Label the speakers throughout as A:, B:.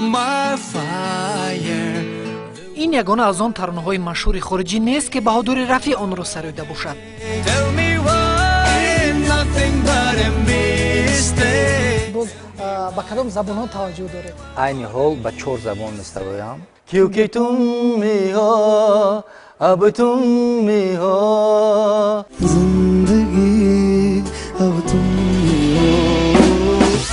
A: My fire.
B: Ин ягона аз он таронаҳои машҳури хориҷӣ нест, ки Баҳодури Рафеъ онро сароида бошад.
A: Tell me why nothing but a mistake.
B: Боз ба кадом забонҳо таваҷҷӯҳ доред?
C: Айни ҳол ба чор забон месароям. Кюки тум миҳо, аб тум миҳо.
A: Зиндагӣ аб тум миҳо.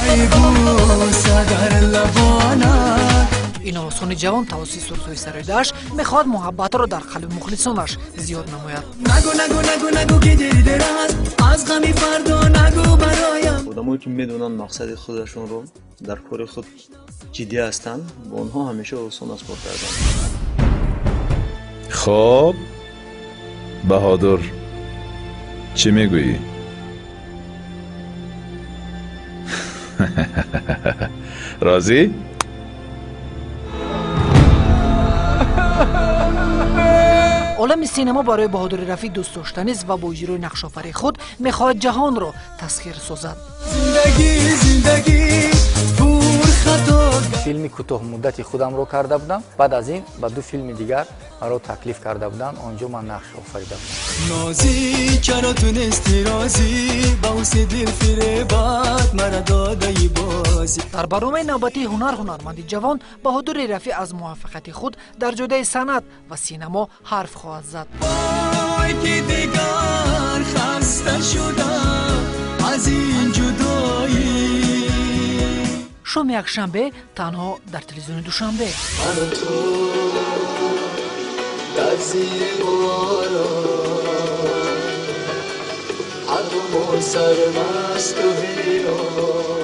A: Ай бӯса дар лабонат.
B: Ин овозхони ҷавон тавассути сурудҳои сароидааш мехоҳад муҳаббатро дар қалби мухлисонаш зиёд намояд.
A: Нагӯ, нагӯ, нагӯ, нагӯ, ки дил дираз аз ғами фардо, нагӯ бароям.
D: Одамое ки медонанд мақсади худашонро, дар кори худ ҷиддӣ ҳастанд, бо онҳо ҳамеша осон аст кор кардан.
E: Хоб, Баҳодур, чӣ мегӯӣ? Розӣ?
B: Олами синемо барои Баҳодури Рафеъ дӯстдоштанист ва бо иҷрои нақшофарии худ мехоҳад ҷаҳонро тасхир созад.
A: Зиндагӣ, зиндагӣ пурхато.
C: Филми кӯтоҳмуддати худамро карда будам. Баъд аз ин ба ду филми дигар маро таклиф карда буданд. Он ҷо ман нақш офарида будам.
A: Нозӣ, чаро ту нести розӣ? Ба ҳуси дил фиребат мара додаи бозӣ.
B: Дар барномаи навбатии ҳунар ҳунарманди ҷавон Баҳодури Рафеъ аз муваффақияти худ дар ҷодаи санъат ва синамо ҳарф хоҳад зад.
A: Вой, ки дигар хаста шудам аз ин ҷудоӣ.
B: Шоми якшанбе танҳо дар телевизиони Душанбе.
A: Ману ту дар зери борон, ҳар ду мо сармасту ҳайрон.